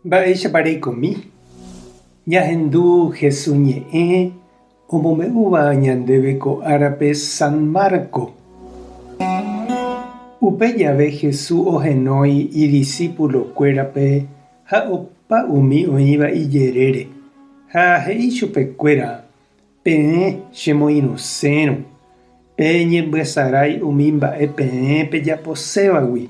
Mba'éichapa reikomi? Ñahendu Hesu ñe'ẽ omombe'úva ñandéve ko árape San Marco. Upe jave Hesu ohenói idisípulokuérape ha opa umi oĩva ijerére, ha he'i chupekuéra, Peẽ chemoirũsérõ, peñembyesarái umi mba'e peẽ pejaposévagui.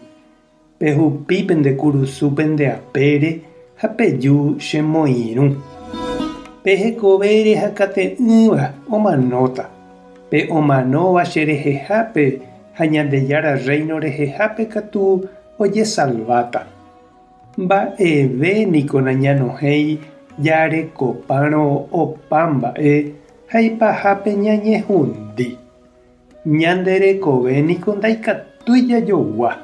Pehupi pende kurusu pende apére ha peju chemoirũ. Pe hekovére hakate'ỹva omanóta, pe omanóva che rehehápe ha Ñandejára Rréino rehehápe katu ojesalváta. Mba'eve niko nañanohẽi jarekopárõ opa mba'e ha ipahápe ñañehundi. Ñande rekove niko ndaikatúi jajogua.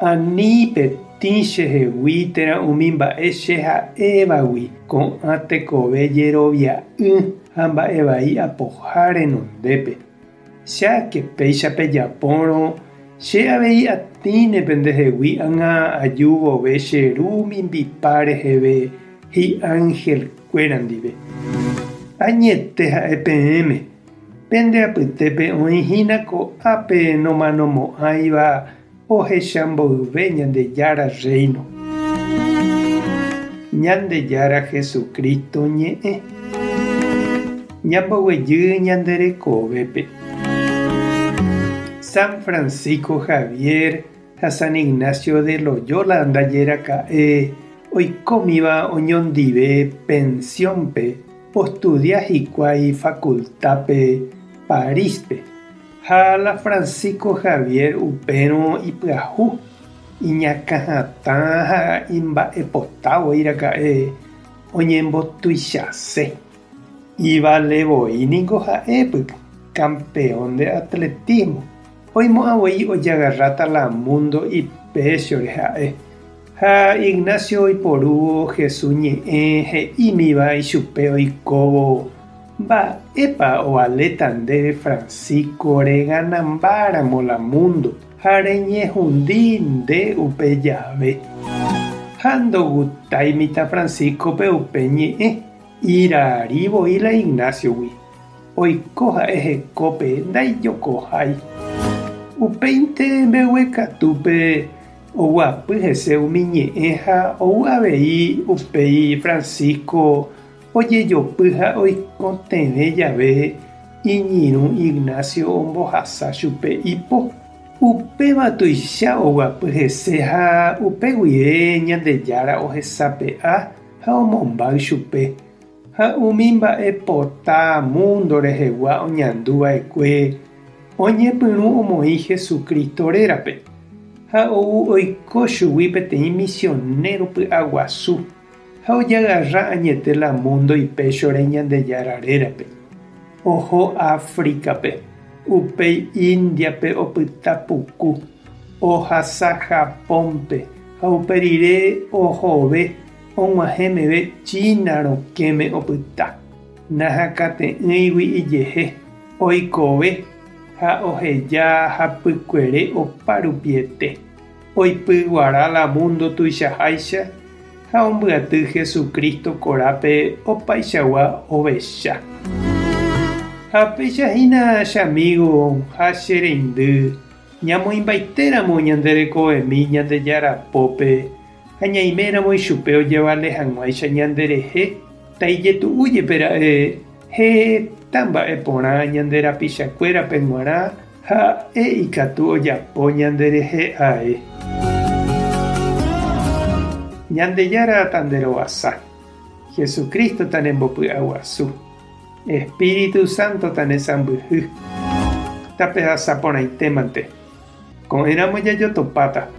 Ani petĩ chehegui térã umi mba'e che ha'évagui ko'ã tekove jerovia'ỹ ha mba'e vai apoha renondépe. Cháke péicha pejapórõ, che avei atĩne pendehegui ág̃a aju vove che Ru mimbipa reheve hi'ángelkuéra ndive. Añete ha'e peẽme, Pende apytépe oĩ hína ko'ápe nomanomo'ãiva ohecha mboyve Ñandejára Rréino. Ñandejára Jesucristo ñe'ẽ. Ñamboguejy ñande rekovépe. San Francisco Javier ha San Ignacio de Loyola ndaje raka'e oikómiva oñondive pensión-pe Ostudia hikuái facultad-pe París-pe, ha la Francisco Javier upérõ ipyahu, iñakãhatã ha imba'epota voi raka'e oñembotuichase. Ivale voi niko ha'épy campeón de atletismo, oimo'ã voi ojagarráta la mundo ipéchore ha'e. Ha Ignacio oiporúvo Jesús ñe'ẽ he'ímiva ichupe oikóvo, Mba'épa ovaléta ndéve Francisco reganambáramo la mundo ha reñehundi nde upe jave? Ha ndogustái mitã Francisco-pe upe ñe'ẽ, irari voi la Ignacio-gui. Oiko ha'e hekópe ndaijokohái. Upéinte mbeguekatúpe Oguapy hese umi ñe'ẽ ha ou avei upéi Francisco ojejopy ha oikotevẽ jave iñirũ Ignacio ombohasa chupe ipo. Upéva tuicha oguapy hese ha upe guive Ñandejára ohesape'a ha omombáy chupe. Ha umi mba'e pota múndo rehegua oñandu va'ekue oñepyrũ omoĩ Jesucristo rérape, ha ou oiko chugui peteĩ misionero py'aguasu, ha ojagarra añete la múndo ipéchore Ñandejára rérape. Oho Áfricape, upéi Índiape opyta puku, ohasa Japónpe ha upe rire ohove Og̃uahẽ meve China rokẽme opyta, nahakate'ỹigui ijehe, oikove ha oheja hapykuere opa rupiete, oipyguara la mundo tuichaháicha ha ombyaty Jesucristo korápe opaichagua ovecha. Ha péicha hína che amigo ha che reindy, ñamoĩmbaitéramo ñande rekovemi Ñandejára pópe, Ha ñaiméramo ichupe ojevale hag̃uáicha ñanderehe, taijetu'u jepe ra'e heta mba'e porã ñande rapichakuérape g̃uarã ha'e ikatu ojapo ñanderehe ae. Ñandejára tanderovasa, Jesucristo tanembopy'aguasu, Espíritu Santo tanesãmbyhy. Tapehasa porãitémante. Ko'ẽramo jajotopáta.